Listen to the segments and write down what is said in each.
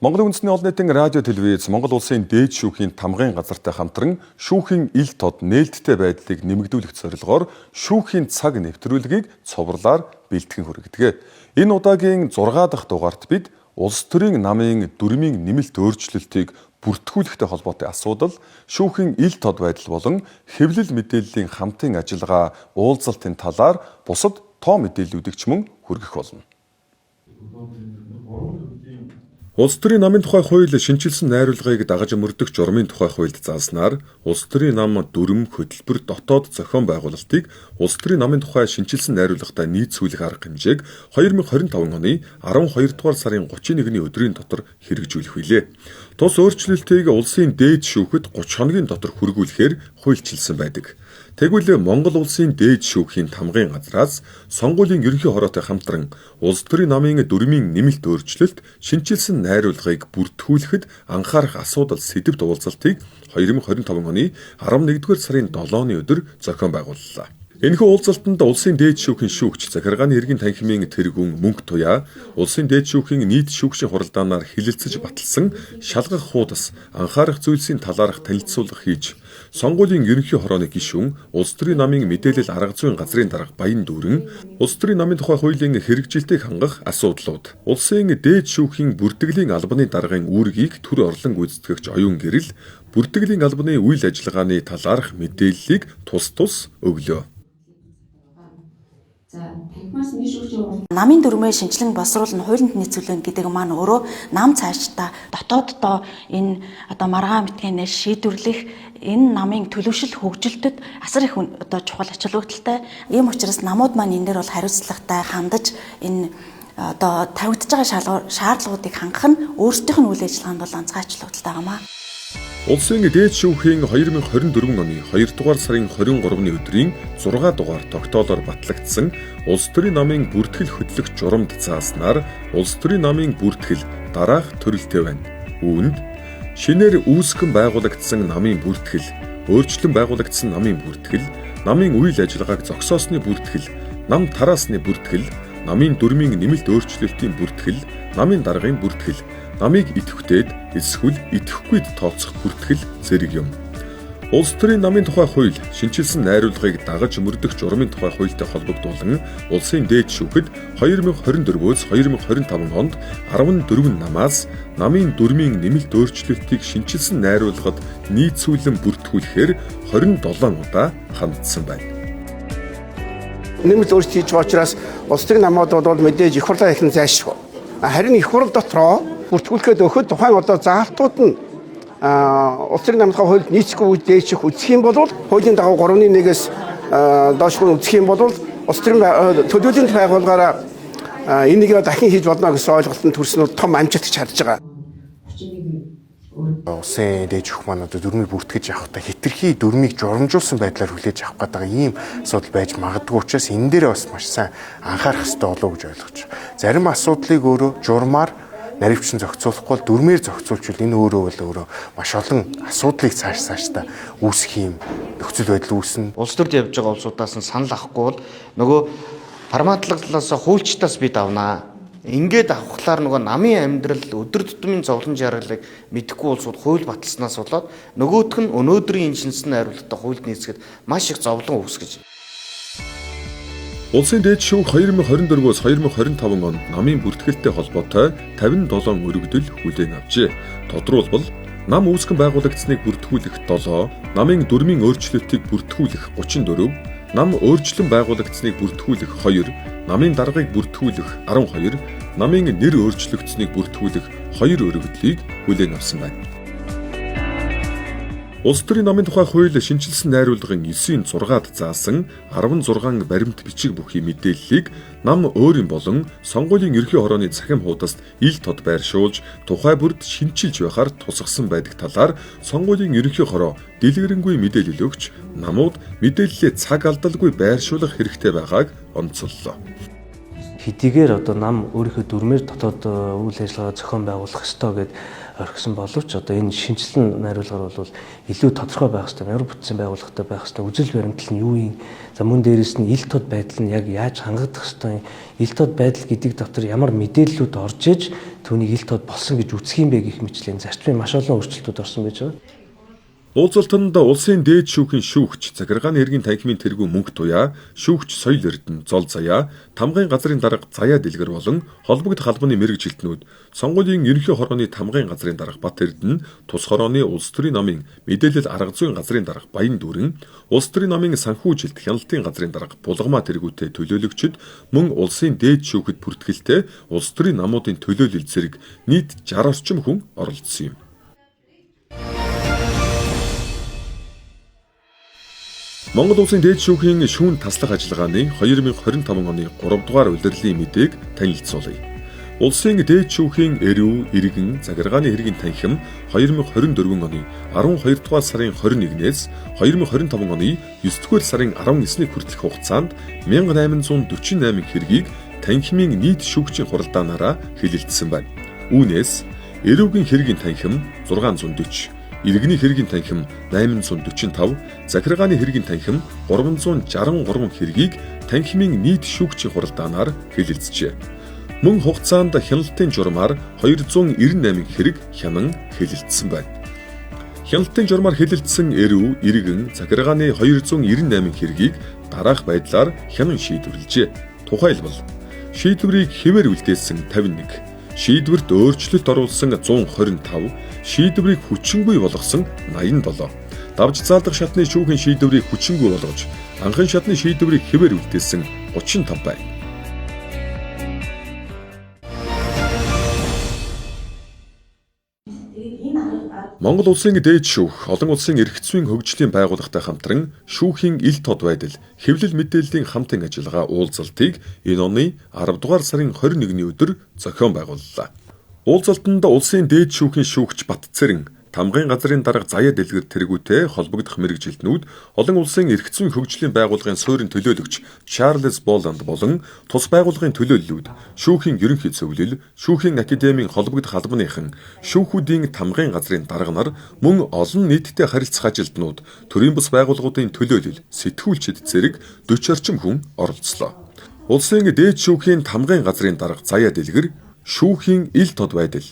Монгол Үндэсний олон нийтийн радио телевиз Монгол улсын дээд шүүхийн тамгын газартай хамтран шүүхийн ил тод нээлттэй байдлыг нэмэгдүүлэх зорилгоор шүүхийн цаг нэвтрүүлгийг цувралаар бэлтгэн хүргэдэг. Энэ удаагийн 6 дахь дугаарт бид улс төрийн намын дүрмийн нэмэлт өөрчлөлтийг бүртгүүлэхтэй холбоотой асуудал, шүүхийн ил тод байдал болон хэвлэл мэдээллийн хамтын ажиллагаа уулзалтын талаар бусад тоо мэдээллүүдийг ч мөн хүргэх болно. Улс төрийн намын тухай хууль шинэчилсэн найруулгыг дагаж мөрдөх журмын тухай хуульд зааснаар улс төрийн нам дүрэм, хөтөлбөр, дотоод зохион байгуулалтыг улс төрийн намын тухай шинэчилсэн найруулгатай нийцүүлэх арга хэмжээг 2025 оны 12 дугаар сарын 31-ний өдрийн дотор хэрэгжүүлэх билээ. Тус өөрчлөлтийг улсын дээд шүүхэд 30 хоногийн дотор хүргүүлэхээр хуульчилсан байдаг. Тэгвэл Монгол улсын дээд шүүхийн тамгын газраас сонгуулийн ерөнхий хороотой хамтран улс төрийн намын дүрмийн нэмэлт өөрчлөлт шинэчилсэн найруулгыг бүртгүүлэхэд анхаарах асуудал сэдэвт уулзалтыг 2025 оны 11-р сарын 7-ны өдөр зохион байгууллаа. Энэхүү уулзалтанд улсын дээд шүүхийн шүүгч захиргааны хэргийн танхимын тэргүүн Мөнх Туяа, улсын дээд шүүхийн нийт шүүгчийн хуралдаанаар хэлэлцэж баталсан шалгах хуудас анхаарах зүйлсийн талаарх танилцуулга хийж, сонгуулийн ерөнхий хорооны гишүүн улс төрийн намын мэдээлэл арга зүйн газрын дарга Баян Дүүрэн, улс төрийн намын тухай хуулийн хэрэгжилтийг хангах асуудлууд, улсын дээд шүүхийн бүртгэлийн албаны даргын үүргийг төр орлон гүйцэтгэгч Оюун Гэрэл бүртгэлийн албаны үйл ажиллагааны талаарх мэдээллийг тус тус өглөө. Намын дүрмээ шинэчлэн боловсруулна, хуулинд нийцүүлнэ гэдэг маань өөрөө нам цаашдаа дотооддоо энэ одоо маргаан мэтгэнээс шийдвэрлэх энэ намын төлөвшил хөгжилтөд асар их одоо чухал ач холбогдолтой. Ийм учраас намууд маань энэ дээр бол хариуцлагатай хандаж энэ одоо тавигдж байгаа шаардлагуудыг хангах нь өөрсдийнх нь үйл ажиллагаанд бол онцгой ач холбогдолтой байгаа маа. Улсын дээд шүүхийн 2024 оны 2 дугаар сарын 23-ны өдрийн 6 дугаар тогтоолоор батлагдсан улс төрийн намын бүртгэл хөтлөх журамд зааснаар улс төрийн намын бүртгэл дараах төрөлтэй байна. Үүнд шинээр үүсгэн байгуулагдсан намын бүртгэл, өөрчлөн байгуулагдсан намын бүртгэл, намын үйл ажиллагааг зогсоосны бүртгэл, нам тараасны бүртгэл, намын дүрмийн нэмэлт өөрчлөлтийн бүртгэл, намын даргын бүртгэл, намыг идэвхтэйд эсвэл идэвхгүйд тооцох бүртгэл зэрэг юм. Улс төрийн намын тухай хууль шинэчилсэн найруулгыг дагаж мөрдөх журмын тухай хуультай холбогдуулан улсын дээд шүүхэд 2024-өөс 2025 онд 14 намаас намын дүрмийн нэмэлт өөрчлөлтийг шинэчилсэн найруулгад нийцүүлэн бүртгүүлэхээр 27 удаа хандсан байна. Нэмэлт өөрчлөлт хийж байгаа учраас улс төрийн намууд бол мэдээж их хурлаа ихэнх зайлшгүй. Харин их хурл дотроо бүртгүүлэхэд өгөхөд тухайн одоо заалтууд нь улс төрийн намын хуульд нийцэхгүй дээших үзэх юм бол хуулийн дагуу 3-1-ээс доошгүй үзэх юм бол улс төрийн төлөөллийн байгууллагаараа энийг дахин хийж болно гэсэн ойлголтод төрсөн нь том амжилт гэж харж байгаа. Улсын дээд шүүх маань одоо дүрмийг бүртгэж авахдаа хэтэрхий дүрмийг журамжуулсан байдлаар хүлээж авах гэдэг ийм асуудал байж магадгүй учраас энэ дээр бас маш сайн анхаарах хэрэгтэй болов уу гэж ойлгож байна. Зарим асуудлыг өөрөө журмаар наривчин зохицуулахгүй бол дүрмээр зохицуулчвал энэ өөрөө бол өөрөө маш олон асуудлыг цааш цаашдаа үүсэх юм нөхцөл байдал үүснэ. Улс төрд явж байгаа улсуудаас нь санал авахгүй бол нөгөө форматлалаас хуульчдаас бид авнаа. Ингээд авахлаар нөгөө намын амьдрал өдөр тутмын зовлон жаргалыг мэдэхгүй улсууд хууль баталснаас болоод нөгөөх нь өнөөдрийн энэ шинэчилсэн найруулгатай хуульд нийцэхэд маш их зовлон үүсгэж. Улсын дээд шүүх 2024-өөс 2025 онд намын бүртгэлтэй холбоотой 57 өргөдөл хүлээн авчээ. Тодруулбал нам үүсгэн байгуулагдсаныг бүртгүүлэх 7, намын дүрмийн өөрчлөлтийг бүртгүүлэх 34, нам өөрчлөн байгуулагдсаныг бүртгүүлэх 2, намын даргаыг бүртгүүлэх 12, намын нэр өөрчлөгдсөнийг бүртгүүлэх 2 өргөдлийг хүлээн авсан байна. Улс төрийн намын тухай хууль шинэчилсэн найруулгын 9-ийн 6-ад заасан 16 баримт бичиг бүхий мэдээллийг нам өөрийн болон сонгуулийн ерөнхий хорооны цахим хуудаст ил тод байршуулж тухай бүрд шинэчилж байхаар тусгасан байдаг талаар сонгуулийн ерөнхий хороо дэлгэрэнгүй мэдээлэл өгч намууд мэдээллээ цаг алдалгүй байршуулах хэрэгтэй байгааг онцоллоо. Хэдийгээр одоо нам өөрийнхөө дүрмээр дотоод үйл ажиллагаа зохион байгуулах ёстой гэд орхисон боловч одоо энэ шинэчлэн найруулгаар бол илүү тодорхой байх ёстой, ямар бүтцийн байгууллагатай байх ёстой, үзэл баримтлал нь юу юм За мөн дээрэс нь ил тод байдал нь яг яаж хангагдах ёстой юм, ил тод байдал гэдэг дотор ямар мэдээллүүд орж иж түүнийг ил тод болсон гэж үзэх юм бэ гэх мэтлэн зарчмын маш олон өөрчлөлтүүд орсон байж байгаа. Уулзалтанд улсын дээд шүүхийн шүүгч, захиргааны хэргийн танхимын тэргүүн Мөнх Туяа, шүүгч Соёл Эрдэнэ, Зол Заяа, тамгын газрын дарга Заяа Дэлгэр болон холбогдох албаны мэргэжилтнүүд, сонгуулийн ерөнхий хорооны тамгын газрын дарга Бат Эрдэнэ, тус хорооны улс төрийн намын мэдээлэл арга зүйн газрын дарга Баян Дүүрэн, улс төрийн намын санхүүжилт хяналтын газрын дарга Булгамаа тэргүүтэй төлөөлөгчид, мөн улсын дээд шүүхэд бүртгэлтэй улс төрийн намуудын төлөөлөл зэрэг нийт 60 орчим хүн оролцсон юм. Монгол Улсын дээд шүүхийн шүүн таслах ажиллагааны 2025 оны 3 дугаар улирлын мэдээг танилцуулъя. Улсын дээд шүүхийн эрүү, иргэн, захиргааны хэргийн танхим 2024 оны 12 дугаар сарын 21-ээс 2025 оны 9 дугаар сарын 19-ны хүртэлх хугацаанд 1848 хэргийг танхимын нийт шүүгчийн хуралдаанаараа хэлэлцсэн байна. Үүнээс эрүүгийн хэргийн танхим 640, иргэний хэргийн танхим 845, захиргааны хэргийн танхим 363 хэргийг танхимын нийт шүүгчийн хуралдаанаар хэлэлцжээ. Мөн хугацаанд хяналтын журмаар 298 хэрэг хянан хэлэлцсэн байна. Хяналтын журмаар хэлэлцсэн эрүү, иргэн, захиргааны 298 хэргийг дараах байдлаар хянан шийдвэрлэжээ. Тухайлбал, шийдвэрийг хэвээр үлдээсэн 51, шийдвэрт өөрчлөлт оруулсан 125, шийдвэрийг хүчингүй болгосон 87. Давж заалдах шатны шүүхийн шийдвэрийг хүчингүй болгож, анхан шатны шийдвэрийг хэвээр үлдээсэн 35 байна. Монгол Улсын дээд шүүх, олон улсын эрх зүйн хөгжлийн байгууллагатай хамтран шүүхийн ил тод байдал, хэвлэл мэдээллийн хамтын ажиллагаа уулзалтыг энэ оны 10 дугаар сарын 21-ний өдөр зохион байгууллаа. Уулзалтанд улсын дээд шүүхийн шүүгч Батцэрэн, тамгын газрын дарга Заяа Дэлгэр тэргүүтэй холбогдох мэргэжилтнүүд, олон улсын эрх зүйн хөгжлийн байгууллагын суурин төлөөлөгч Чарльз Боланд болон тус байгууллагын төлөөллүүд, шүүхийн ерөнхий зөвлөл, шүүхийн академийн холбогдох албаныхан, шүүхүүдийн тамгын газрын дарга нар, мөн олон нийттэй харилцах ажилтнууд, төрийн бус байгууллагуудын төлөөлөл, сэтгүүлчид зэрэг 40 орчим хүн оролцлоо. Улсын дээд шүүхийн тамгын газрын дарга Заяа Дэлгэр шүүхийн ил тод байдал,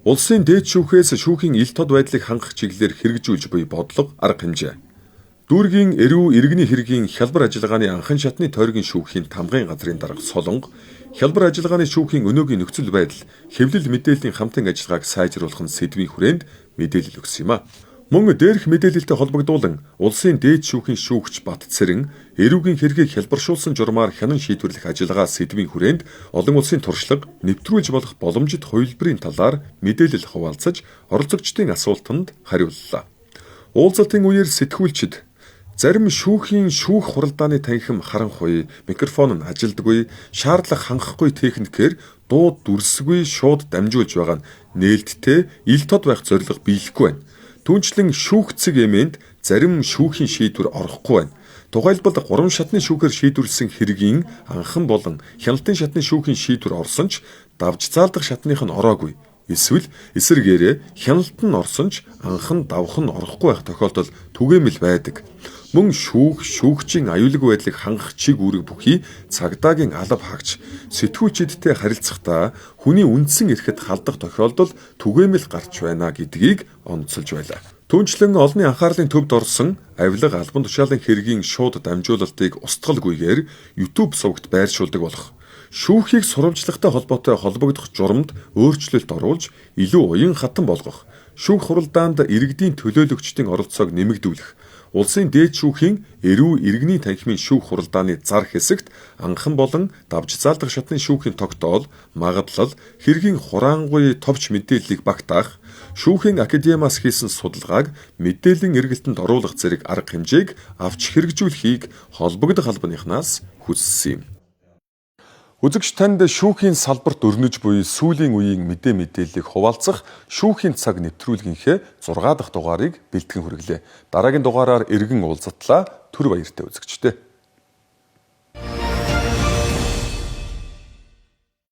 улсын дээд шүүхээс шүүхийн ил тод байдлыг хангах чиглэлээр хэрэгжүүлж буй бодлого арга хэмжээ. Дүүргийн эрүү иргэний хэргийн хялбар ажиллагааны анхан шатны тойргийн шүүхийн тамгын газрын дарга Солонго, хялбар ажиллагааны шүүхийн өнөөгийн нөхцөл байдал, хэвлэл мэдээллийн хамтын ажиллагааг сайжруулах нь сэдвийн хүрээнд мэдээлэл өгсөн юм а. Мөн дээрх мэдээлэлтэй холбогдуулан улсын дээд шүүхийн шүүгч Батцэрэн эрүүгийн хэргийг хялбаршуулсан журмаар хянан шийдвэрлэх ажиллагаа сэдвийн хүрээнд олон улсын туршлага нэвтрүүлж болох боломжит хувилбарын талаар мэдээлэл хуваалцаж оролцогчдын асуултанд хариуллаа. Уулзалтын үеэр сэтгүүлчид зарим шүүхийн шүүх хуралдааны танхим харанхуй, микрофон нь ажилдаггүй, шаардлага хангахгүй техникээр дуу дүрсгүй шууд дамжуулж байгаа нь нээлттэй ил тод байх зорилго биелэхгүй байна. Түүнчлэн шүүх цэг эмээнд зарим шүүхийн шийдвэр орохгүй байна. Тухайлбал 3 шатны шүүхээр шийдвэрлсэн хэргийн анхан болон хяналтын шатны шүүхийн шийдвэр орсон ч давж заалдах шатных нь ороогүй. Эсвэл эсэргээрээ хяналт нь орсон ч анхан давх нь орохгүй байх тохиолдол түгээмэл байдаг. Мөн шүүх, шүүгчийн аюулгүй байдлыг хангах чиг үүрэг бүхий цагдаагийн алба хаагч сэтгүүлчидтэй харилцахдаа хүний үндсэн эрхэд халдах тохиолдол түгээмэл гарч байна гэдгийг онцолж байлаа. Түүнчлэн олонний анхаарлын төвд орсон авилга албан тушаалын хэргийн шууд дамжуулалтыг устгалгүйгээр YouTube сувагт байршуулдаг болох, шүүхийг сурамжлагтай холбоотой холбогдох журамд өөрчлөлт оруулж илүү уян хатан болгох, шүүх хуралдаанд иргэдийн төлөөлөгчдийн оролцоог нэмэгдүүлэх, улсын дээд шүүхийн эрүү иргэний танхимын шүүх хуралдааны зар хэсэгт анхан болон давж заалдах шатны шүүхийн тогтоол, магадлал, хэргийн хураангуй товч мэдээллийг багтаах, шүүхийн академиас хийсэн судалгааг мэдээллийн эргэлтэнд оруулах зэрэг арга хэмжээг авч хэрэгжүүлэхийг холбогдох албаныхнаас хүссэн юм. Үзэгч танд шүүхийн салбарт өрнөж буй сүүлийн үеийн мэдээллийг хуваалцах шүүхийн цаг нэвтрүүлгийнхээ 6 дахь дугаарыг бэлтгэн хүргэлээ. Дараагийн дугаараар эргэн уулзтлаа. Түр баяртай үзэгчдээ.